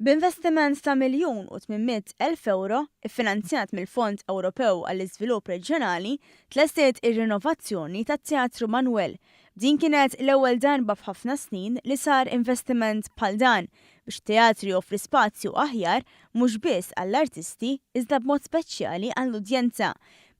B'investiment ta' 1,800,000 ewro, iffinanzjat mill-Fond Ewropew għall-Iżvilupp Reġjonali, tlestiet ir-rinnovazzjoni tat-Teatru Manoel. Din kienet l-ewwel darba f'ħafna snin li sar investiment bħal dan biex it-teatru joffri spazju aħjar mhux biss għall-artisti iżda b'mod speċjali għall-udjenza.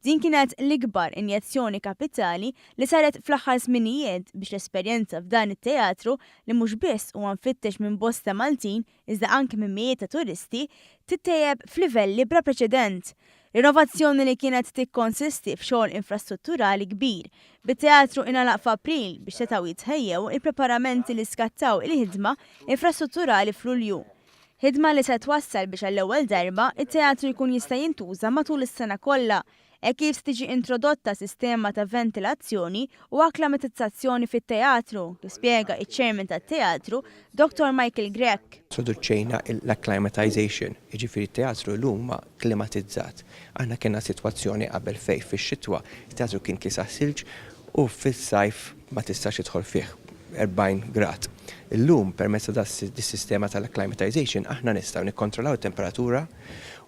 Din kienet l-ikbar injezzjoni kapitali li saret fl-aħħar żminijiet biex l-esperjenza f'dan it-teatru li mhux biss huwa mfittex minn bosta Maltin iżda anke minn mijiet ta' turisti, tittejjeb f'livelli bla preċedent. Rinnovazzjoni li kienet tikkonsisti f'xogħol infrastrutturali kbir, bit-teatru ingħalaq f'April biex setgħu jitħejjew il-preparamenti li skattaw il-ħidma infrastrutturali f'Lulju. Ħidma li se twassal biex għall-ewwel darba t-teatru jkun jista' jintuża matul is-sena kollha, hekk kif se tiġi introdotta sistema ta' ventilazzjoni u akklamatizzazzjoni fit-teatru, kif spjega iċ-Chairman tat-Teatru, Dottor Michael Grech. Introduċejna l-acclimatization, jiġifieri t-teatru llum huwa klimatizzat. Aħna kellna sitwazzjoni qabel fejn fix-xitwa t-teatru kien kiesaħ silġ u fis-sajf ma tistax tidħol fih, 40 grad. Illum permezz ta' dis-sistema tal-acclimatization aħna nistgħu nikkontrollaw it-temperatura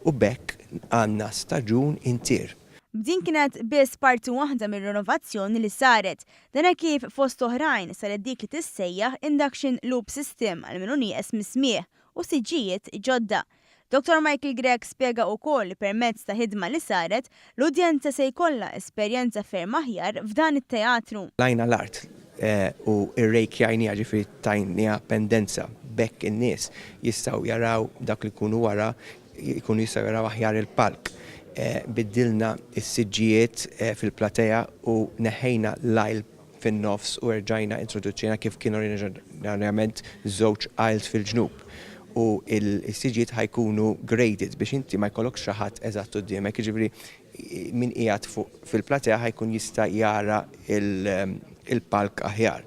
u b'hekk għandna staġun intier. B'din kienet biss parti waħda mir-rinovazzjoni li saret. Dan hekk kif fost oħrajn saret dik li tissejjaħ induction loop system għal min hu nieqes mis-smigħ u siġġijiet ġodda. Dottor Michael Grech spjega ukoll li permezz ta' ħidma li saret, l-udjenza se jkollha esperjenza ferm aħjar f'dan it-teatru. Lajna l-art u rrejkjajniha, ġifieri tajniha pendenza, b'hekk in-nies jistgħu jaraw dawk li jkunu wara jkunu jistgħu jaraw aħjar il-palk. Biddilna s-siġġijiet fil-platea u neħħejna l-aisle fin-nofs u erġajna introduċejna kif kien oriġinarjament żewġ aisles fil-ġnub u s-siġijiet ħa jkunu graded biex inti ma jkollokx xi ħadd eżatt quddiemek, jiġifieri min qiegħed fuq fil-platea ħa jkun jista' jara l-palk aħjar.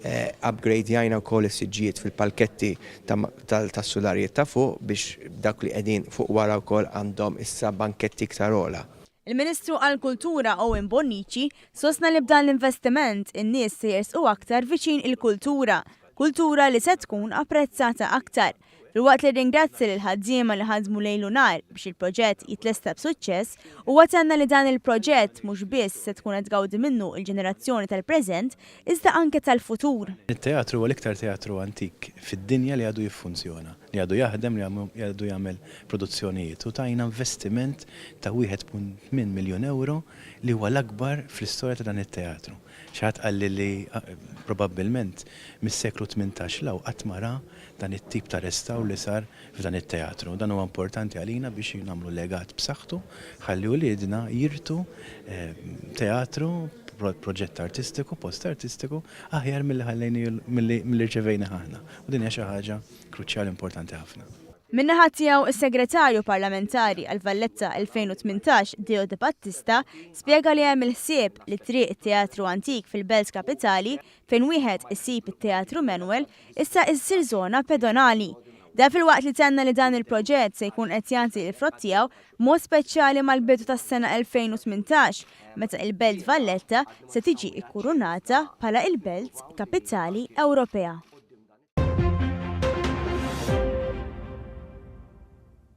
Upgradejajna wkoll is-siġġijiet fil-palketti tas-sularijiet ta' fuq biex dawk li qegħdin fuq wara wkoll għandhom issa banketti iktar ogħla. Il-Ministru għall-Kultura Owen Bonnici sostna li b'dan l-investiment in-nies se jersqu aktar viċin il-kultura, kultura li se tkun apprezzata aktar. Filwaqt li rringrazzja lill-ħaddiema li ħadmu lejl u nhar biex il-proġett jitlesta b'suċċess, huwa tenna li dan il-proġett mhux biss se tkun qed tgawdi minnu l-ġenerazzjoni tal-preżent iżda anke tal-futur. It-teatru huwa l-iktar teatru antik fid-dinja li għadu jiffunzjona. li għadu jaħdem, li għadu jagħmel produzzjonijiet u tajna investiment ta' 1.8 miljun ewro li huwa l-akbar fl-istorja ta' dan it-teatru. Xi ħadd qalli li probabbilment mis-seklu 18 'l hawn qatt ma ra dan it-tip ta' restawr li sar f'dan it-teatru. Dan huwa importanti għalina biex nagħmlu legat b'saħħtu ħalli uliedna jirtu teatru, proġett artistiku, post artistiku aħjar milli ħallejni milli rċevejnih aħna. U din hija xi ħaġa kruċjali importanti ħafna. Min-naħa tiegħu is-Segretarju Parlamentari għal Valletta 2018 Deo Debattista spjega li hemm il-ħsieb li Triq it-Teatru Antik fil-Belt Kapitali fejn wieħed isib it-Teatru Manuel issa issir żona pedonali. Dan filwaqt li tenna li dan il-proġett se jkun qed jagħti l-frott tiegħu b'mod speċjali mal-bidu tas-sena 2018 meta il-Belt Valletta se tiġi kkurunata bħala il-Belt Kapitali Ewropea.